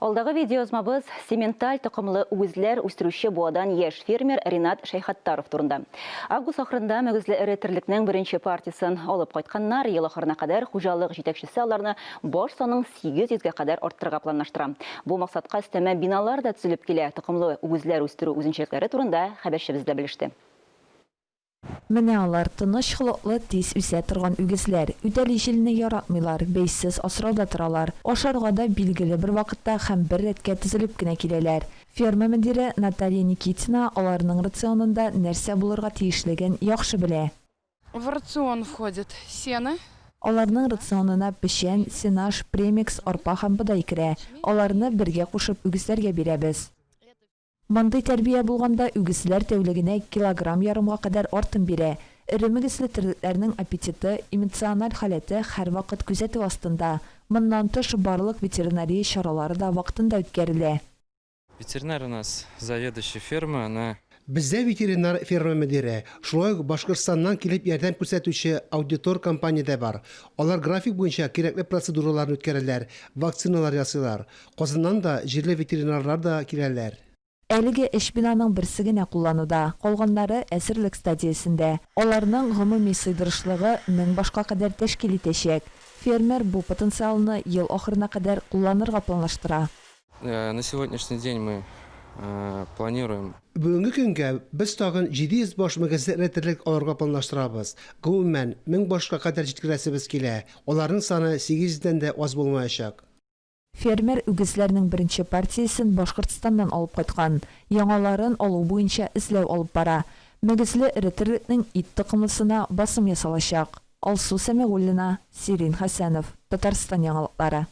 Алдагы видеоязмабыз симменталь токымлы үгезләр үстерүче Буадан яшь фермер Ринат Шәйхаттаров турында. Август ахырында мөгезле эре терлекнең беренче партиясен алып кайтканнар. Ел ахырына кадәр хуҗалык җитәкчесе аларны баш санын 800 гә кадәр арттырырга планлаштыра. Бу максатка өстәмә биналар да төзелеп килә. Токымлы үгезләр үстерү үзенчәлекләре турында хәбәрчебез дә белеште. Менә алар, тыныч холыклы, тиз үсә торган үгезләр. Үтәли җилне яратмыйлар, бәйсез асрауда торалар. Ашарга да билгеле бер вакытта һәм бер рәткә тезелеп кенә киләләр. Ферма мөдире Наталья Никитина аларның рационында нәрсә булырга тиешлеген яхшы белә. В рацион входит сено. Аларның рационына печән, сенаж, премикс, арпа һәм бодай керә. Аларны бергә кушып үгезләргә бирәбез. Мондый тәрбия булганда үгезләр тәүлегенә килограмм ярымга кадәр артым бирә. Эре мөгезле терлекләрнең аппетиты, эмоциональ халәте һәрвакыт күзәтү астында. Моннан тыш, барлык ветеринария чаралары да вакытында үткәрелә. Ветеринар у нас заведующий фермы, она. Бездә ветеринар ферма мөдире, шулай ук Башкортстаннан килеп ярдәм күрсәтүче аудитор компания дә бар. Алар график буенча кирәкле процедураларны үткәрәләр, вакциналар ясыйлар. Казаннан да җирле ветеринарлар да киләләр. Әлеге өч бинаның берсе генә куллануда, калганнары әзерлек стадиясендә. Аларның гомуми сыйдырышлыгы 1000 башка кадәр тәшкил итәчәк. Фермер бу потенциалны ел ахырына кадәр кулланырга планлаштыра. На сегодняшний день мы планируем. Бүгенге көнгә без тагын 700 баш мөгезле эре терлек алырга планлаштырабыз. Гомумән, 1000 башка кадәр җиткерәсебез килә. Аларның саны 800 дән дә аз булмаячак. Фермер үгезләрнең беренче партиясен Башкортстаннан алып кайткан. Яңаларын алу буенча эзләү алып бара. Мөгезле эре терлекнең ит токымлысына басым ясалачак. Алсу Сәмигуллина, Сирин Хәсәнов, Татарстан яңалыклары.